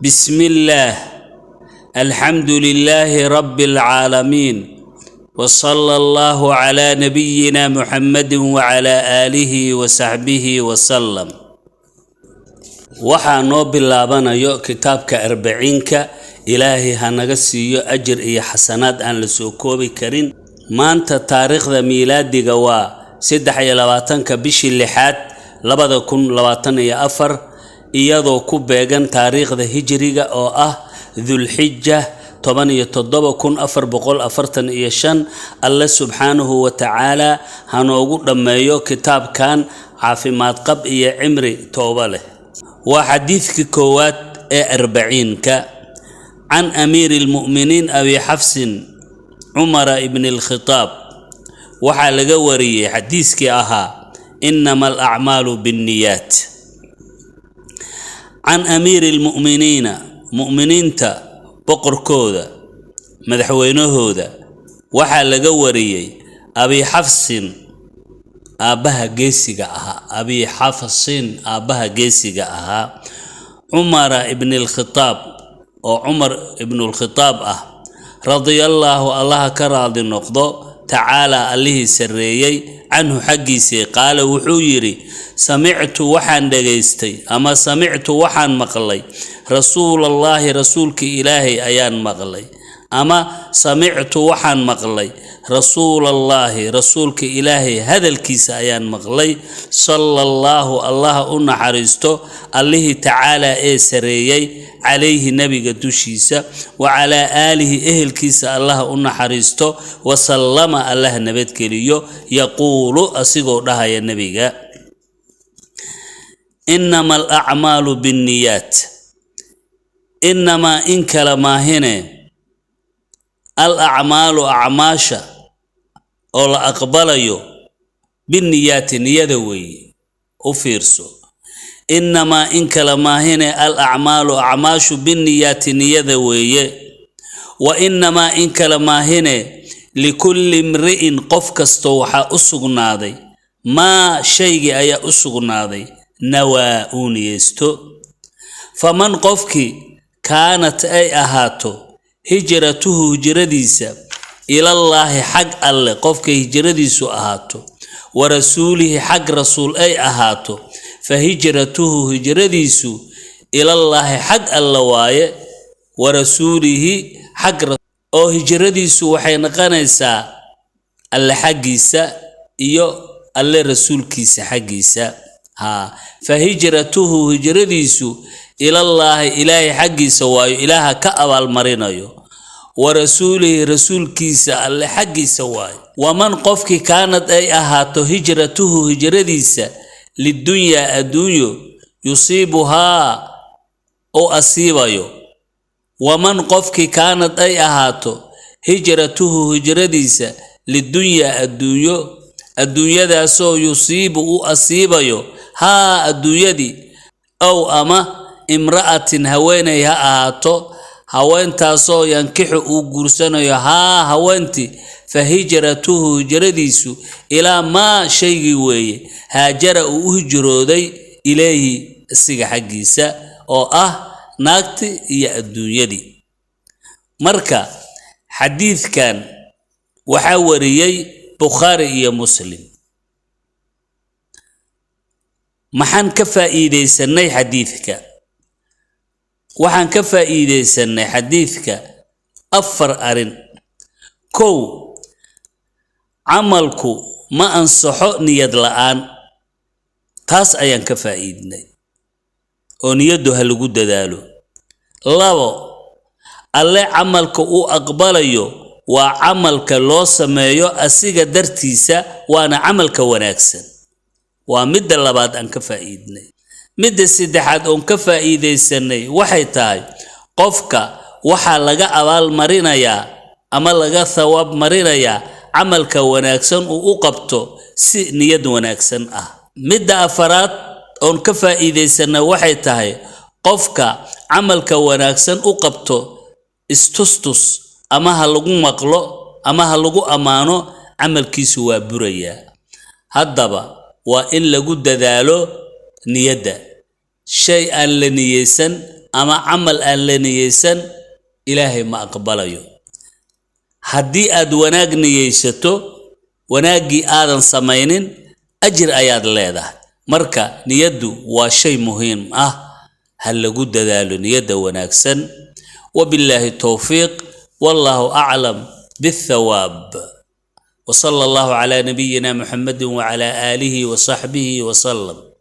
بسم الله، الحمد لله رب العالمين، وصلى الله على نبينا محمد وعلى آله وصحبه وسلم. Waxaa noo bilaabanayo kitaabka Arbaciinka. Ilaahay ha naga siiyo ajir iyo xasanaad aan la soo koobi karin. Maanta taariikhda miilaadiga waa 23-ka bishii lixaad 2024, iyadoo ku beegan taariikhda Hijriga oo ah Dulxija 17 1445. Alle subxaanahu wa tacaala hanoogu dhammeeyo kitaabkan caafimaad qab iyo cimri tooba leh. Waa xadiidkii koowaad ee Arbaciinka. Can amiiri lmu'miniin Abi Xafsin Cumara ibni Alkhitaab waxaa laga wariyey xadiiskii ahaa: "Inama alacmaalu binniyaat." Can amiiri lmu'miniina, mu'miniinta boqorkooda, madaxweynahooda, waxaa laga wariyey, Abi Xafsin, aabbaha geesiga ahaa, Abi Xafsin, aabbaha geesiga ahaa, Cumara ibni Alkhitaab, oo Cumar ibnulkhitaab ah, radiallaahu, Allaha ka raadi noqdo, tacaalaa, Allihii sarreeyey, canhu, xaggiisii, qaala, wuxuu yidhi: "Samictu, waxaan dhegaystay," ama "samictu, waxaan maqlay, rasuulallaahi, Rasuulka Ilaahay ayaan maqlay," ama "samictu, waxaan maqlay rasuulallaahi, Rasuulka Ilaahay hadalkiisa ayaan maqlay, sala allaahu, Allaha u naxariisto Allihii tacaalaa ee sareeyey, calayhi, Nebiga dushiisa, wa calaa aalihi, ehelkiisa Allaha u naxariisto, wasallama, Allah nabadgeliyo, yaquulu, asigoo dhahaya Nebiga: "Inama alacmaalu binniyaat." Inamaa, in kale maahine, al acmaalu, acmaasha oo la aqbalayo, binniyaati, niyada weeye. U fiirso: inamaa, in kale maahine, al acmaalu, acmaashu, binniyaati, niyada weeye. Wa inamaa, in kale maahine, likulli imri'in, qof kastoo waxaa u sugnaaday, maa, shaygii ayaa u sugnaaday, nawaa, uu niyeysto. Faman, qofkii, kaanat, ay ahaato, hijratuhu, hijradiisa, ilallaahi, xag Alle qofka hijradiisu ahaato, wa rasuulihi, xag Rasuul ay ahaato, fa hijratuhu, hijradiisu, ilallaahi, xag Alle waaye, wa rasuulihi, xag, oo hijradiisu waxay noqonaysaa Alle xaggiisa iyo Alle Rasuulkiisa xaggiisa. Haa, fa hijratuhu, hijradiisu, ilallaahi, Ilaahay xaggiisa waayo, Ilaaha ka abaalmarinayo, wa rasuulihi, Rasuulkiisa Alle xaggiisa waayo. Waman, qofkii, kaanad, ay ahaato, hijratuhu, hijradiisa, lidunyaa, adduunyo, yusiibuhaa, u asiibayo. Waman, qofkii, kaanad, ay ahaato, hijratuhu, hijradiisa, lidunyaa, adduunyo, adduunyadaasoo, yusiibu, u asiibayo, haa, adduunyadii, ow ama imra'atin, haweeney ha ahaato, haweentaasoo, yankixu, uu guursanayo, haa, haweentii, fa hijratuhu, hijradiisu, ilaa maa, shaygii weeye, haajara, uu u hijrooday, ilayhi, isiga xaggiisa, oo ah naagti iyo adduunyadii. Marka xadiidkan waxaa wariyey Bukhaari iyo Muslim. Maxaan ka faa'iidaysanay xadiidka? Waxaan ka faa'iidaysanay xadiidka afar arrin. Kow, camalku ma ansaxo niyad la'aan. Taas ayaan ka faa'iidnay, oo niyaddu ha lagu dadaalo. Labo, Alle camalka uu aqbalayo waa camalka loo sameeyo asiga dartiisa, waana camalka wanaagsan. Waa midda labaad aan ka faa'iidnay. Midda saddexaad oon ka faa'iidaysanay waxay tahay: qofka waxaa laga abaalmarinayaa ama laga thawaab marinayaa camalka wanaagsan uu u qabto si niyad wanaagsan ah. Midda afaraad oon ka faa'iidaysanay waxay tahay: qofka camalka wanaagsan u qabto istustus, ama ha lagu maqlo ama ha lagu ammaano, camalkiisu waa burayaa. Haddaba waa in lagu dadaalo niyadda. Shay aan la niyeysan Ama camal aan la niyeysan Ilaahay ma aqbalayo. Haddii aad wanaag niyeysato, wanaaggii aadan samaynin, ajir ayaad leedahay. Marka niyaddu waa shay muhiim ah, ha lagu dadaalo niyadda wanaagsan. Wabillaahi towfiiq, wallahu aclam bithawaab, wsala allahu calaa nabiyina Muxamedi wacalaa aalihi wasaxbihi wasalam.